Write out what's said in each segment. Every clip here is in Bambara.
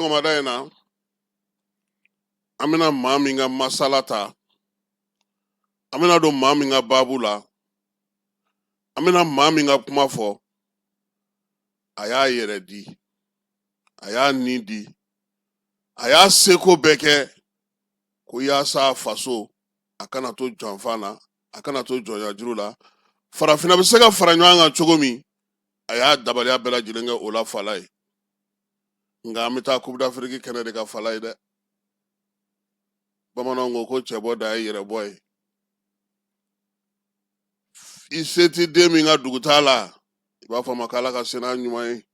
sɔgɔmada in na, an bɛna maa min ka masala ta, an bɛna don maa min ka baabu la, an bɛna maa min ka kuma fɔ, a y'a yɛrɛ di, a y'a ni di, a y'a seko bɛɛ kɛ ko yaasa a faso a kana to janfa na, a kana to jɔnya juru la, farafinna bɛ se ka fara ɲɔgɔn kan cogo min, a y'a dabaliya bɛɛ lajɛlen kɛ o la fala ye. Nka an bɛ taa Coupe d'Afrique kɛnɛ de kan fala ye dɛ. Bamananw ko ko cɛbɔ dan ye yɛrɛbɔ ye. I se tɛ den min ka dugutaa la, i b'a fɔ a ma k'Ala ka se n'a ɲuman ye.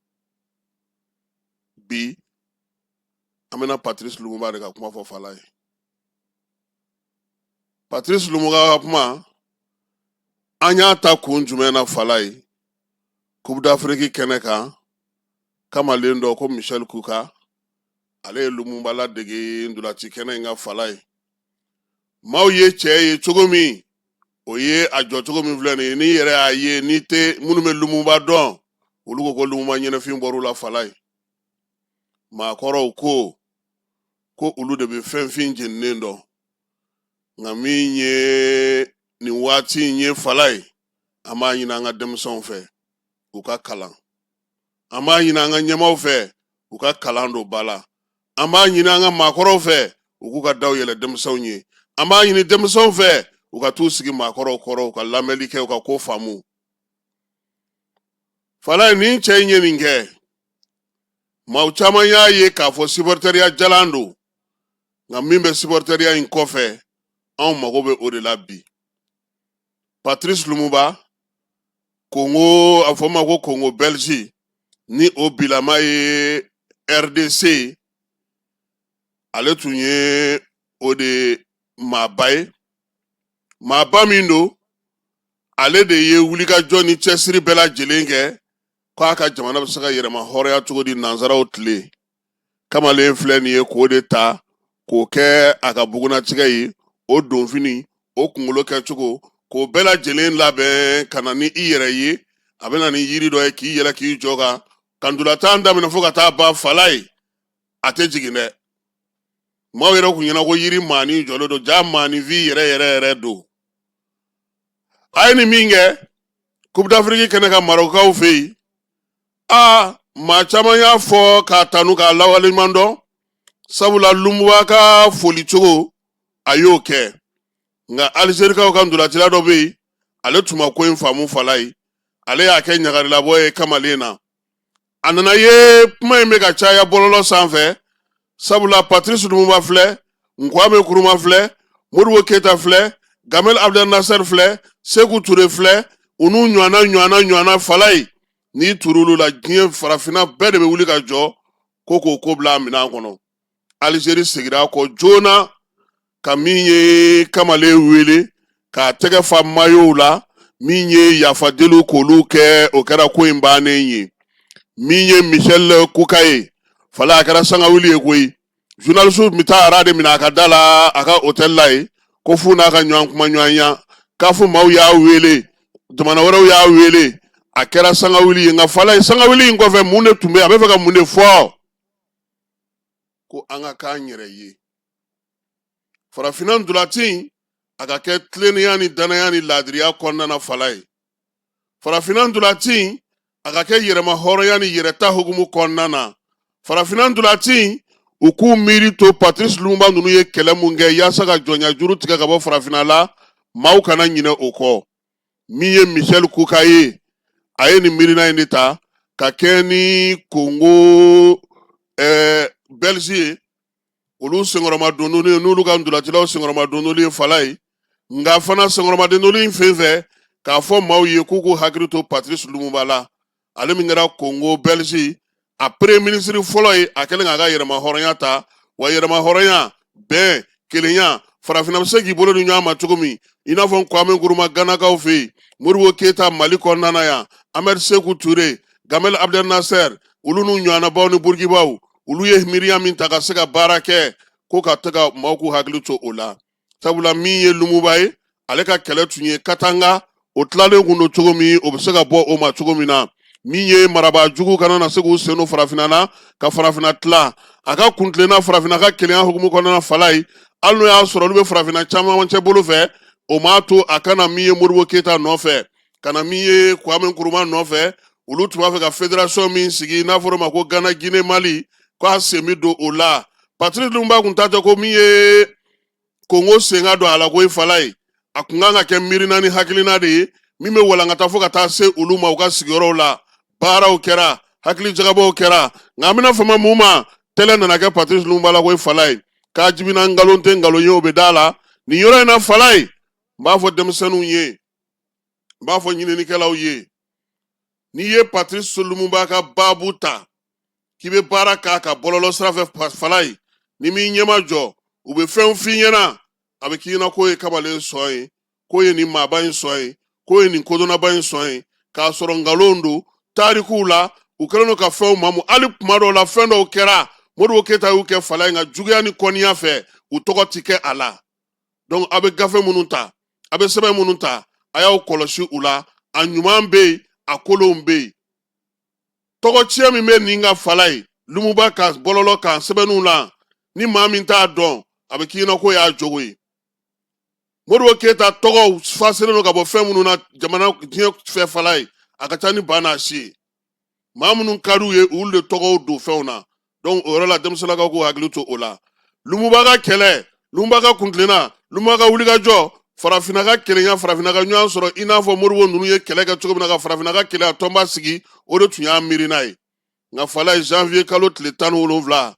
Bi an bɛna Patrice Lumumba de ka kuma fɔ fala ye. Patrice Lumumba ka kuma, an y'a ta kun jumɛn na fala ye? Coupe d'Afrique kɛnɛ kan, kamalen dɔ ko Michel Kouka, ale ye Lumumba ladege ntolaci kɛnɛ in kan fala ye. Maaw ye cɛ ye cogo min, o ye a jɔ cogo min filɛ nin ye, n'i yɛrɛ y'a ye, n'i tɛ minnu bɛ Lumumba dɔn, olu ko ko Lumumba ɲɛnafin bɔr'u la fala ye. Maakɔrɔw ko ko olu de bɛ fɛn fin jeninen dɔn, nka min ye nin waati in ye fala ye, an b'a ɲini an ka denmisɛnw fɛ u ka kalan, an b'a ɲini an ka ɲɛmaaw fɛ u ka kalan don ba la, an b'a ɲini an ka maakɔrɔw fɛ u k'u ka daw yɛlɛ denmisɛnw ye, an b'a ɲini denmisɛnw fɛ u ka t'u sigi maakɔrɔw kɔrɔ, u ka lamɛnli kɛ, u ka ko faamu. Fala ye, nin cɛ in ye nin kɛ, maaw caman y'a ye k'a fɔ supporteriya jalan don, nka min bɛ supporteriya in kɔfɛ, anw mago bɛ o de la bi. Patrice Lumumba, Kongo, a fɔ ma ko Kongo Belge, ni o bilama ye RDC, ale tun ye o de maaba ye. Maaba min don, ale de ye wulikajɔ ni cɛsiri bɛɛ lajɛlen kɛ k'a ka jamana bɛ se ka yɛrɛma hɔrɔnya cogo di nansaraw tile. Kamalen filɛ nin ye k'o de ta k'o kɛ a ka bugunnatigɛ ye, o donfini, o kunkolo kɛcogo, k'o bɛɛ lajɛlen labɛn ka na ni i yɛrɛ ye. A bɛ na ni yiri dɔ ye k'i yɛlɛ k'i jɔ kan ka ntolatan daminɛ fo ka taa ban fala ye, a tɛ jigin dɛ. Maaw yɛrɛ kun ɲɛna ko yiri maanin jɔlen don, ja maaninfin yɛrɛ yɛrɛ yɛrɛ don. A ye nin min kɛ Coupe d'Afrique kɛnɛ kan Marɔkukaw fɛ yen, aa, maa caman y'a fɔ k'a tanu k'a lawaleɲuman dɔn, sabula Lumumba ka foli cogo a y'o kɛ. Nka Alizerikaw ka ntolacila dɔ bɛ yen, ale tun ma ko in faamu fala ye, ale y'a kɛ ɲagarilabɔ ye kamalen na. A nana ye kuma in bɛ ka caya bɔlɔlɔ sanfɛ, sabula Patrice Lumumba filɛ, Kwame Nkrumah filɛ, Modibo Keyita filɛ, Gamal Abdel Nasser filɛ, Seku Ture filɛ, u n'u ɲɔgɔnna ɲɔgɔnna ɲɔgɔnna fala ye. N'i tur'olu la, diɲɛ farafinna bɛɛ de bɛ wuli ka jɔ ko k'o ko bila a minɛn kɔnɔ. Alizeri seginna a kɔ joona ka min ye kamalen wele k'a tɛgɛ fa mayow la, min ye yafadeliw k'olu kɛ, o kɛra ko in bannen ye. Min ye Michel Kouka ye fala, a kɛra sangawuli ye koyi. Journaliste bɛ taa ara de minɛ a ka da la, a ka hôtel la yen, ko f'u n'a ka ɲɔgɔn kuma ɲɔgɔnya. CAF maaw y'a wele, jamana wɛrɛw y'a wele, a kɛra sangawuli ye. Nka fala ye, sangawuli in kɔfɛ mun de tun bɛ yen? A bɛ fɛ ka mun de fɔ? Ko an ka k'an yɛrɛ ye, farafinna ntolati a ka kɛ tilennenya ni danaya ni laadiriya kɔnɔna na fala ye, farafinna ntolati a ka kɛ yɛrɛma hɔrɔnya ni yɛrɛta hukumu kɔnɔna na, farafinna ntolati u k'u miiri to Patrice Lumumba ninnu ye kɛlɛ mun kɛ yaasa ka jɔnya juru tigɛ ka bɔ farafinna la, maaw kana ɲinɛ o kɔ. Min ye Michel Kouka ye, a ye nin miirina in de ta ka kɛ ni Congo Belge ye, olu senkɔrɔmadondonni ye, n'olu ka ntolacilaw senkɔrɔmadondonni ye fala ye. Nka fana senkɔrɔmadondonni in fɛn fɛ k'a fɔ maaw ye k'u k'u hakili to Patrice Lumumba la, ale min kɛra Congo Belge a premier ministre fɔlɔ ye, a kɛlen k'a ka yɛrɛma hɔrɔnya ta. Wa yɛrɛma hɔrɔnya, bɛn, kelenya, farafinna bɛ se k'i bolo di ɲɔgɔn ma cogo min, i n'a fɔ Kwame Nkrumah Ganakaw fɛ yen, Modibo Keyita Mali kɔnɔna na yan, Ahmed Seku Ture, Gamal Abdel Nasser, olu n'u ɲɔgɔnnabaw ni Burukibaw, olu ye miiriya min ta ka se ka baara kɛ, ko ka to ka maaw k'u hakili to o la. Sabula min ye Lumumba ye, ale ka kɛlɛ tun ye Katanga o tilalen kun don cogo min, o bɛ se ka bɔ o ma cogo min na, min ye marabaa jugu kana na se k'u sen don farafinna na ka farafinna tila. A ka kuntilenna farafinna ka kelenya hukumu kɔnɔna Falaye, hali n'o y'a sɔrɔ olu bɛ farafinna camancɛ bolo fɛ, o m'a to a ka na min ye Modibo Keyita nɔfɛ, ka na min ye Kwame Nkrumah nɔfɛ. Olu tun b'a fɛ ka fédération min sigi n'a fɔra o ma ko Ghana, Guinée, Mali, k'a sen bɛ don o la. Patrice Lumumba kun ta tɛ ko min ye Kongo sen ka don a la koyi Falaye. A kun kan ka kɛ miirina ni hakilina de ye min bɛ walankata fo ka taa se olu ma u ka sigiyɔrɔw la. Baaraw kɛra, hakili jagabɔw kɛra, nka an bɛna fama mun ma? Tɛlɛ nana kɛ Patrice Lumumba la koyi Falaye. K'a jibina nkalon tɛ nkalon ye, o bɛ da la nin yɔrɔ in na Falaye. N b'a fɔ denmisɛnninw ye, n b'a fɔ ɲininikɛlaw ye, n'i ye Patrice Lumumba ka baabu ta k'i bɛ baara k'a ka bɔlɔlɔ sira fɛ Falaye, ni m'i ɲɛmajɔ, u bɛ fɛnw f'i ɲɛna, a bɛ k'i ɲɛna k'o ye kamalen sɔn ye, k'o ye nin maaba in sɔn ye, k'o ye nin kodɔnnaba in sɔn ye, k'a sɔrɔ nkalon don. Tarikuw la, u kɛlen don ka fɛnw mamu. Hali kuma dɔw la, fɛn dɔw kɛra, Modibo Keyita y'u kɛ Falaye, nka juguya ni kɔniya fɛ, u tɔgɔ ti kɛ a la. Donc a bɛ gafe minnu ta, a bɛ sɛbɛn minnu ta, a y'aw kɔlɔsi u la. A ɲuman bɛ yen, a kolonw bɛ yen. Tɔgɔcɛn min bɛ nin ka Falaye Lumumba ka bɔlɔlɔ kan sɛbɛnniw la, ni maa min t'a dɔn, a bɛ k'i ɲɛna k'o y'a jogo ye. Modibo Keyita tɔgɔw faselen don ka bɔ fɛn minnu na jamana diɲɛ fɛ Falaye, a ka ca ni ba n'a si ye. Maa minnu ka d'u ye, olu de tɔgɔw don fɛnw na. Donc o yɔrɔ la, denmisɛnninlakaw k'u hakili to o la. Lumumba ka kɛlɛ, Lumumba ka kuntilenna, Lumumba ka wulikajɔ, farafinna ka kelenya, farafinna ka ɲɔgɔn sɔrɔ, i n'a fɔ Modibo ninnu ye kɛlɛ kɛ cogo min na ka farafinna ka kelenya tɔnba sigi, o de tun y'a miirina ye. Nka Falaye, janvier kalo tile 17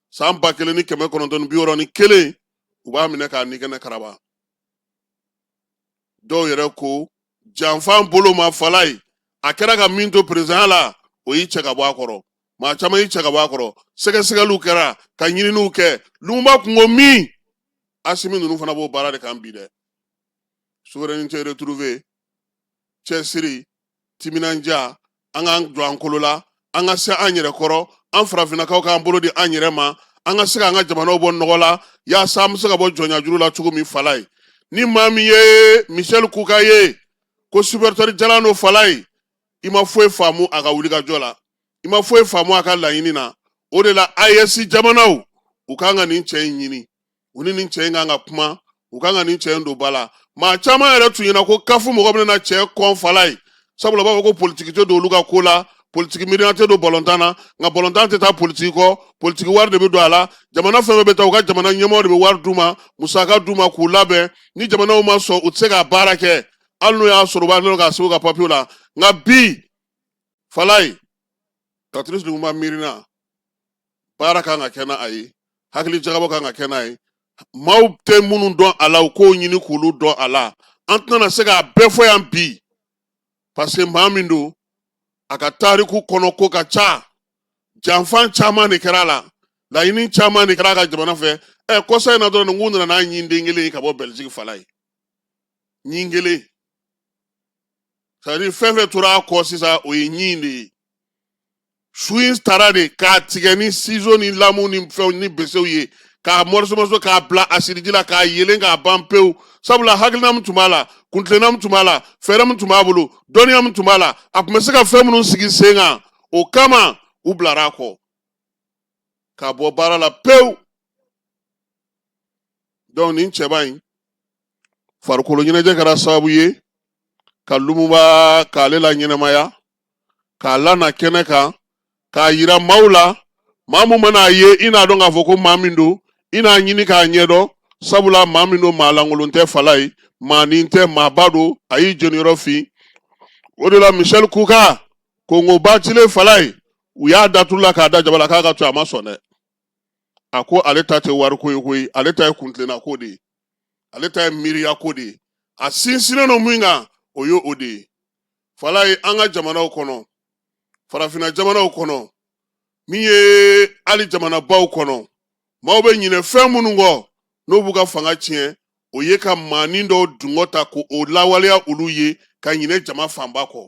san 1961, u b'a minɛ k'a ni kɛnɛ karaba. Dɔw yɛrɛ ko janfan bolo ma Falaye. A kɛra ka min to perezidanya la, o y'i cɛ ka bɔ a kɔrɔ. Maa caman y'i cɛ ka bɔ a kɔrɔ. Sɛgɛsɛgɛliw kɛra ka ɲininiw kɛ. Lumumba kun ko min, Asimi ninnu fana b'o baara de kan bi dɛ. Souveraineté retrouvée, cɛsiri, timinandiya, an k'an jɔ an kolo la, an ka se an yɛrɛ kɔrɔ, an farafinnakaw k'an bolo di an yɛrɛ ma, an ka se k'an ka jamanaw bɔ nɔgɔ la, yaasa an bɛ se ka bɔ jɔnyajuru la cogo min Falaye. Ni maa min ye Michel Kuka ye ko supporter jalan don Falaye, i ma foyi faamu a ka wulikajɔ la, i ma foyi faamu a ka laɲini na. O de la AES jamanaw, u kan ka nin cɛ in ɲini, u ni nin cɛ in kan ka kuma, u kan ka nin cɛ in don ba la. Maa caman yɛrɛ tun ɲɛna ko CAF mɔgɔ bɛna na cɛ kɔn Falaye, sabula u b'a fɔ ko politiki tɛ don olu ka ko la, politiki miiriya tɛ don balontan na. Nka balontan tɛ taa politiki kɔ, politiki wari de bɛ don a la. Jamana fɛn fɛn bɛ taa, u ka jamana ɲɛmɔgɔ de bɛ wari d'u ma, musaka d'u ma k'u labɛn. Ni jamanaw ma sɔn, u tɛ se ka baara kɛ, hali n'o y'a sɔrɔ u b'a dɔn k'a sɛbɛn u ka papiyew la. Nka bi Falaye, Patrice Lumumba miirina baara kan ka kɛ n'a ye, hakili jagabɔ kan ka kɛ n'a ye. Maaw tɛ minnu dɔn a la, u k'o ɲini k'olu dɔn a la. An tɛna se k'a bɛɛ fɔ yan bi, parce que maa min don, a ka tariku kɔnɔ ko ka ca, janfan caman de kɛra a la, laɲini caman de kɛra a ka jamana fɛ. Ɛ, kɔsa in na dɔrɔn, k'u nana n'a ɲinden kelen ye ka bɔ Bɛliziki Falaye, ɲin kelen. C'est à dire fɛn fɛn tora a kɔ sisan, o ye ɲin de ye. Su in tara de k'a tigɛ ni ciseau ni lamu ni fɛnw ni besew ye, k'a morceau morceau, k'a bila asiriji la, k'a yelen k'a ban pewu. Sabula hakilina min tun b'a la, kuntilenna min tun b'a la, fɛɛrɛ min tun b'a bolo, dɔnniya min tun b'a la, a tun bɛ se ka fɛn minnu sigi sen kan, o kama u bilara a kɔ k'a bɔ baara la pewu. Donc nin cɛba in farikolo ɲɛnajɛ kɛra sababu ye ka Lumumba k'ale la ɲɛnamaya, k'a lana kɛnɛ kan, k'a yira maaw la. Maa mun mana a ye, i n'a dɔn k'a fɔ ko maa min don, i n'a ɲini k'a ɲɛdɔn, sabula maa min don, maa lankolon tɛ Falaye, maanin tɛ, maaba don, a y'i jeniyɔrɔ fin. O de la Michel Kuka, Kongo Batile Falaye, u y'a daturu la k'a da jaba la k'a ka to, a ma sɔn dɛ. A ko ale ta tɛ wariko ye koyi, ale ta ye kuntilenna ko de ye, ale ta ye miiriya ko de ye. A sinsinnen don min kan, o ye o de ye Falaye. An ka jamanaw kɔnɔ, farafinna jamanaw kɔnɔ, min ye hali jamanabaw kɔnɔ, maaw bɛ ɲinɛ fɛn minnu kɔ n'o b'u ka fanga tiɲɛ, o ye ka maanin dɔw dungɔ ta k'o lawaleya olu ye, ka ɲinɛ jama fanba kɔ.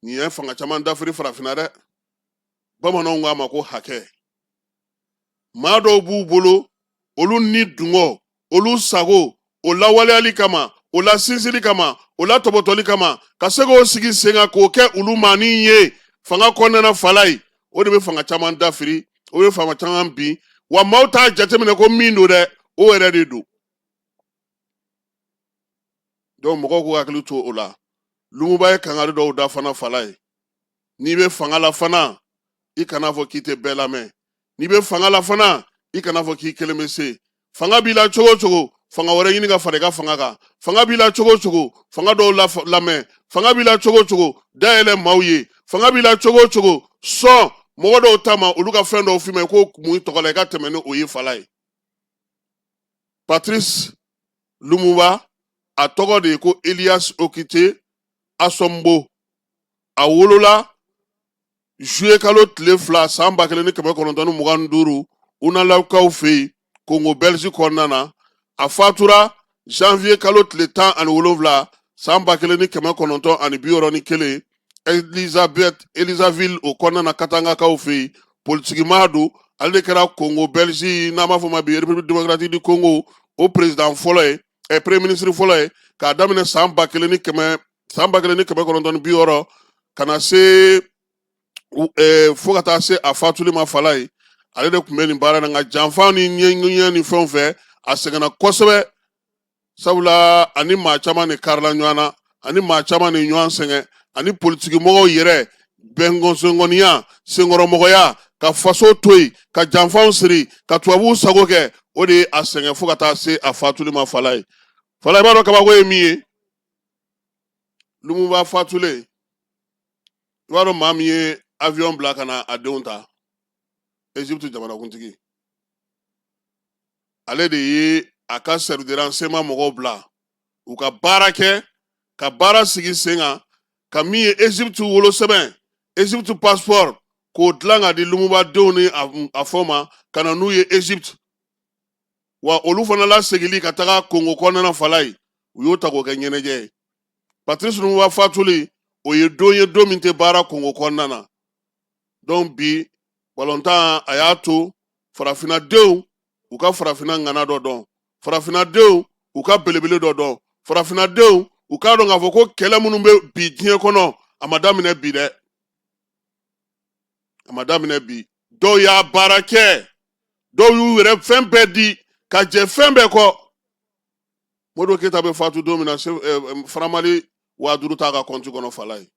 Nin ye fanga caman dafiri farafinna dɛ. Bamananw k'a ma ko hakɛ. Maa dɔw b'u bolo, olu ni dungɔ, olu sago, o lawaleyali kama, o la sinsinli kama, o la tɔbɔtɔli kama, ka se k'o sigi sen kan k'o kɛ olu maanin ye fanga kɔnɔna Falaye, o de bɛ fanga caman dafiri, O bɛ faama caman bin, wa maaw t'a jateminɛ ko min don dɛ, o yɛrɛ de don. Donc mɔgɔw k'u hakili to o la. Lumumba ye kangari dɔw da fana, fala ye. N'i bɛ fanga la fana, i kana fɔ k'i tɛ bɛɛ lamɛn. N'i bɛ fanga la fana, i kana fɔ k'i kelen bɛ se. Fanga b'i la cogo o cogo, fanga wɛrɛ ɲini ka fara i ka fanga kan. Fanga b'i la cogo o cogo, fanga dɔw lamɛn. Fanga b'i la cogo o cogo, dayɛlɛ maaw ye. Fanga b'i la cogo o cogo, sɔn mɔgɔ dɔw ta ma, olu ka fɛn dɔw f'i ma, i k'o mun i tɔgɔ la, i ka tɛmɛ ni o ye, fala ye. Patrice Lumumba, a tɔgɔ de ye ko Elias Okite Asombo. A wolola juillet kalo tile 2 san 1925 Unalakaw fɛ yen, Congo Belge kɔnɔna na. A fatura janvier kalo tile 17 san 1961 Elizabeth Elizaville o kɔnɔna na, Katangakaw fɛ yen. Politikimaa don. Ale de kɛra Congo Belge, n'an b'a fɔ ma bi République démocratique du Congo, o président fɔlɔ ye, premier ministre fɔlɔ ye, k'a daminɛ san 1960 ka na se fo ka taa se a fatuli ma, fala ye. Ale de tun bɛ nin baara in na, nka janfa ni ɲɛɲɛ ni fɛnw fɛ, a sɛgɛnna kosɛbɛ, sabula ani maa caman de karila ɲɔgɔn na, ani maa caman de ɲɔgɔn sɛgɛn, ani politikimɔgɔw yɛrɛ bɛnkɔnsɔngɔniya, senkɔrɔmɔgɔya, ka faso to yen, ka janfaw siri, ka tubabuw sago kɛ, o de ye a sɛgɛn fo ka taa se a fatuli ma, fala ye. Fala, i b'a dɔn kabako ye min ye? Lumumba fatulen, i b'a dɔn maa min ye avion bila ka na a denw ta? Egypte jamanakuntigi. Ale de ye a ka service de renseignement mɔgɔw bila u ka baara kɛ, ka baara sigi sen kan, ka min ye Egypte wolosɛbɛn, Egypte passeport, k'o dilan ka di Lumumba denw ni a fɔ ma ka na n'u ye Egypte. Wa olu fana lasegili ka taga Congo kɔnɔna, fala ye, u y'o ta k'o kɛ ɲɛnajɛ ye. Patrice Lumumba fatuli, o ye don ye, don min tɛ baara Congo kɔnɔna na. Donc bi balontan, a y'a to farafinnadenw u ka farafinna ŋana dɔ dɔn, farafinnadenw u ka belebele dɔ dɔn, farafinnadenw u k'a dɔn k'a fɔ ko kɛlɛ minnu bɛ bi diɲɛ kɔnɔ, a ma daminɛ bi dɛ, a ma daminɛ bi. Dɔw y'a baara kɛ, dɔw y'u yɛrɛ fɛn bɛɛ di ka jɛ fɛn bɛɛ kɔ. Modibo Keyita bɛ fatu don min na, faramali 5000 t'a ka kɔnti kɔnɔ, fala ye.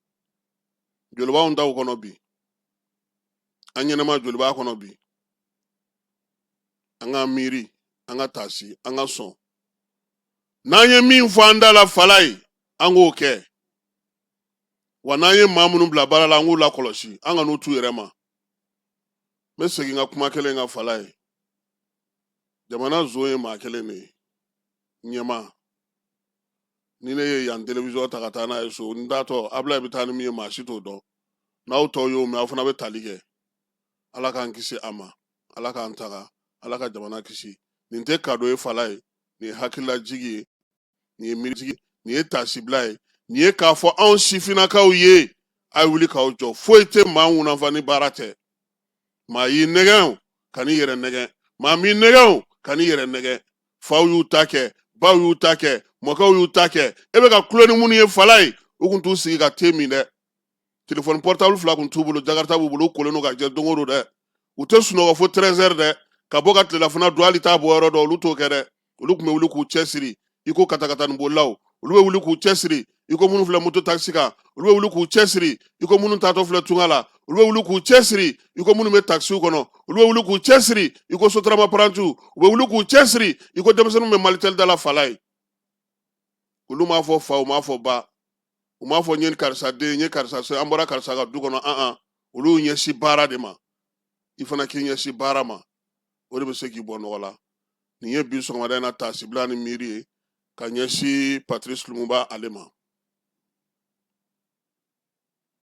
Joli b'anw taw kɔnɔ bi? An ɲɛnɛma joli b'a kɔnɔ bi? An ka miiri, an ka taasi, an ka sɔn. N'an ye min fɔ an da la, fala ye, an k'o kɛ. Wa n'an ye maa minnu bila baara la, an k'u lakɔlɔsi, an kan'u t'u yɛrɛ ma. N bɛ segin ka kuma kelen kan, fala ye. Jamana zon ye maa kelen de ye, ɲɛmaa. Ni ne ye yan télévision ta ka taa n'a ye so, n taatɔ, Abulayi bɛ taa ni min ye, maa si t'o dɔn. N'aw tɔw y'o mɛn, aw fana bɛ tali kɛ. Ala k'an kisi a ma, Ala k'an taga, Ala ka jamana kisi. Nin tɛ cadeau ye, fala ye. Nin ye hakililajigi ye, nin ye miirijigi, nin ye taasibila ye, nin ye k'a fɔ anw sifinnakaw ye: a ye wuli k'aw jɔ. Foyi tɛ maa ŋunanfa ni baara tɛ. Maa y'i nɛgɛn o, kan'i yɛrɛ nɛgɛn. Maa m'i nɛgɛn o, kan'i yɛrɛ nɛgɛn. Faw y'u ta kɛ, baw y'u ta kɛ, mɔkɛw y'u ta kɛ. E bɛ ka kulo ni minnu ye, fala ye, u kun t'u sigi ka te min dɛ. Telefɔni portable fila kun t'u bolo, jakarta b'u bolo, u kolen don ka jɛ don o don dɛ. U tɛ sunɔgɔ fo 13 heures dɛ, ka bɔ ka tilelafana dun, hali t'a bɔ yɔrɔ dɔn, olu t'o kɛ dɛ. Olu tun bɛ wuli k'u cɛsiri i ko katakatani bolilaw. Olu bɛ wuli k'u cɛsiri i ko minnu filɛ moto taxi kan. Olu bɛ wuli k'u cɛsiri i ko minnu taatɔ filɛ tunga la. Olu bɛ wuli k'u cɛsiri i ko minnu bɛ taxi kɔnɔ. Olu bɛ wuli k'u cɛsiri i ko Sotrama apprentiw. U bɛ wuli k'u cɛsiri i ko denmisɛnninw bɛ Malitel da la, fala ye. Olu m'a fɔ fa, u m'a fɔ ba, u m'a fɔ n ye karisa den, n ye karisa se, an bɔra karisa ka du kɔnɔ. An an olu y'u ɲɛsin baara de ma. I fana k'i ɲɛsin baara ma, o de bɛ se k'i bɔ nɔgɔ la. Nin ye bi sɔgɔmada in na taasibila ni miiri ye ka ɲɛsin Patrice Lumumba ale ma.